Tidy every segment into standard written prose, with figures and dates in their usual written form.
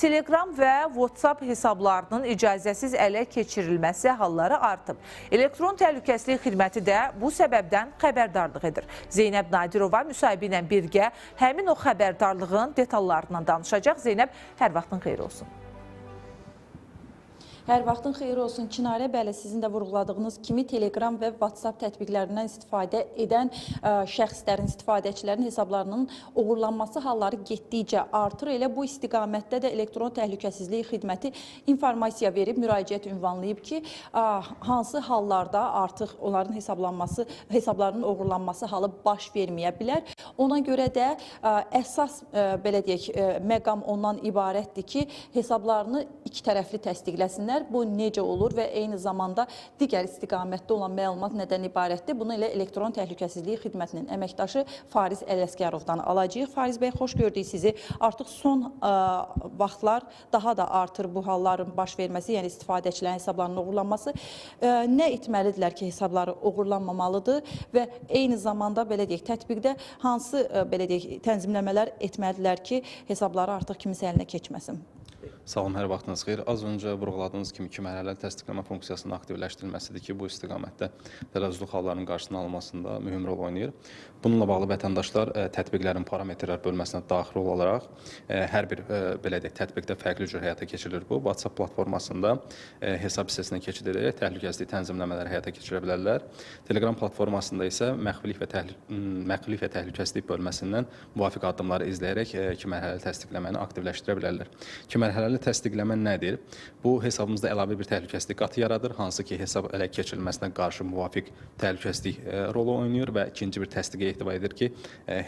Telegram və WhatsApp hesablarının icazəsiz ələ keçirilməsi halları artıb. Elektron Təhlükəsizlik Xidməti də bu səbəbdən xəbərdarlıq edir. Zeynəb Nadirova müsahibə ilə birgə həmin o xəbərdarlığın detallarından danışacaq. Zeynəb, hər vaxtın xeyir olsun. Hər vaxtın xeyir olsun Çinarə. Bəli, sizin də vurğuladığınız kimi Telegram və WhatsApp tətbiqlərindən istifadə edən şəxslərin, istifadəçilərin hesablarının oğurlanması halları getdikcə artır. Elə bu istiqamətdə də Elektron Təhlükəsizlik Xidməti informasiya verib, müraciət ünvanlayıb ki, hansı hallarda artıq onların hesablarının oğurlanması halı baş verməyə bilər. Ona görə də əsas belə deyək, məqam ondan ibarətdir ki, hesablarını iki tərəfli təsdiqləsinlər. Bu necə olur və eyni zamanda digər istiqamətdə olan məlumat nədən ibarətdir? Bunu elə Elektron Təhlükəsizlik Xidmətinin əməkdaşı Fariz Ələsgərovdan alacağıq. Fariz bəy, xoş gördük sizi. Artıq son vaxtlar daha da artır bu halların baş verməsi, yəni istifadəçilərin hesablarının oğurlanması. Nə etməlidirlər ki, hesabları oğurlanmamalıdır və eyni zamanda belə deyək, tətbiqdə hansı belə deyək, tənzimləmələr etməlidirlər ki, hesabları artıq kiminsə əlinə keçməsin? Sağ olun, hər vaxtınız xeyir. Az öncə vurğuladığınız kimi iki mərhələli təsdiqləmə funksiyasının aktivləşdirilməsidir ki, bu istiqamətdə dələduzluq hallarının qarşısının alınmasında mühüm rol oynayır. Bununla bağlı vətəndaşlar tətbiqlərin parametrlər bölməsinə daxil olaraq hər bir belə deyək, tətbiqdə fərqli cür həyata keçirilir bu. WhatsApp platformasında hesab hissəsinə keçid edərək təhlükəsizlik tənzimləmələri həyata keçirə bilərlər. Telegram platformasında isə məxfilik və təhlükəsizlik bölməsindən müvafiq addımları izləyərək iki mərhələli təsdiqləməni aktivləşdirə bilərlər. İki mərhələli təsdiqləmə nədir? Bu, hesabımızda əlavə bir təhlükəsizlik qatı yaradır, hansı ki, hesab ələ keçirilməsinə qarşı müvafiq təhlükəsizlik rolu oynayır və ikinci bir təsdiqə ehtiva edir ki,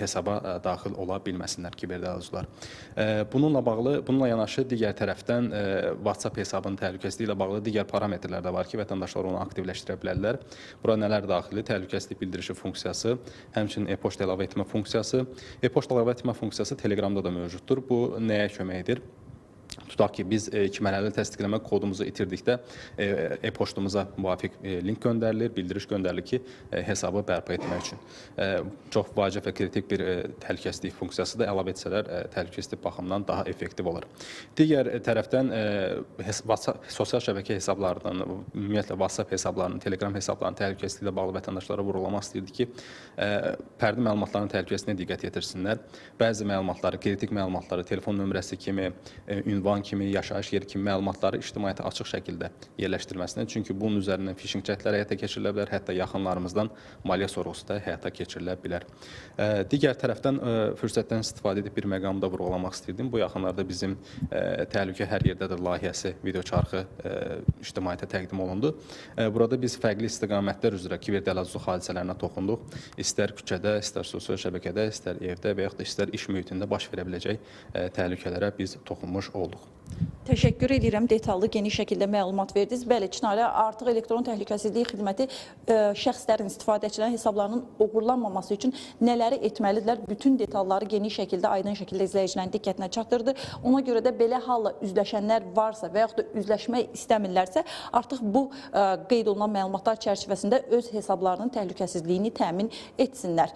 hesaba daxil ola bilməsinlər kiberdələduzlar. Bununla yanaşı digər tərəfdən WhatsApp hesabının təhlükəsizliyi ilə bağlı digər parametrlər də var ki, vətəndaşlar onu aktivləşdirə bilərlər. Bura nələr daxildir? Təhlükəsizlik bildirişi funksiyası, həmçinin e-poçta əlavə etmə funksiyası. E-poçta əlavə etmə funksiyası Telegramda da mövcuddur. Bu nəyə kömək edir? Tutaq ki, biz iki mərhələli təsdiqləmə kodumuzu itirdikdə e-poçtumuza müvafiq link göndərilir, bildiriş göndərilir ki, hesabı bərpa etmək üçün. Çox vacib və kritik bir təhlükəsizlik funksiyası da əlavə etsələr, təhlükəsizlik baxımından daha effektiv olar. Digər tərəfdən WhatsApp, sosial şəbəkə hesablarından, ümumiyyətlə WhatsApp hesablarının, Telegram hesablarının təhlükəsizliyi ilə bağlı vətəndaşlara vurğulamaq istəyirdi ki, fərdi məlumatların təhlükəsizliyinə diqqət yetirsinlər. Bəzi məlumatları, kritik məlumatları, telefon nömrəsi kimi, ünvan kimi, yaşayış yeri kimi məlumatları ictimaiyyətə açıq şəkildə yerləşdirməsinə. Çünki bunun üzərindən phishing cəhdləri həyata keçirilə bilər, hətta yaxınlarımızdan maliyyə sorğusu da həyata keçirilə bilər. Digər tərəfdən fürsətdən istifadə edib bir məqamı da vurğulamaq istəyirdim. Bu yaxınlarda bizim Təhlükə hər yerdədir layihəsi videoçarxı ictimaiyyətə təqdim olundu. Burada biz fərqli istiqamətlər üzrə kiberdələduzluq hadisələrinə toxunduq. İstər küçədə, istər sosial şəbəkədə, istər evdə və yaxud da istər iş mühitində baş verə biləcək təhlükələrə biz toxunmuş olduq. Təşəkkür edirəm, detallı, geniş şəkildə məlumat verdiniz. Bəli, Çinarə, artıq Elektron Təhlükəsizlik Xidməti şəxslərin, istifadəçilərin hesablarının oğurlanmaması üçün nələri etməlidirlər? Bütün detalları geniş şəkildə, aydın şəkildə izləyicilərin diqqətinə çatdırdı. Ona görə də belə halla üzləşənlər varsa və yaxud da üzləşmək istəmirlərsə, artıq bu qeyd olunan məlumatlar çərçivəsində öz hesablarının təhlükəsizliyini təmin etsinlər.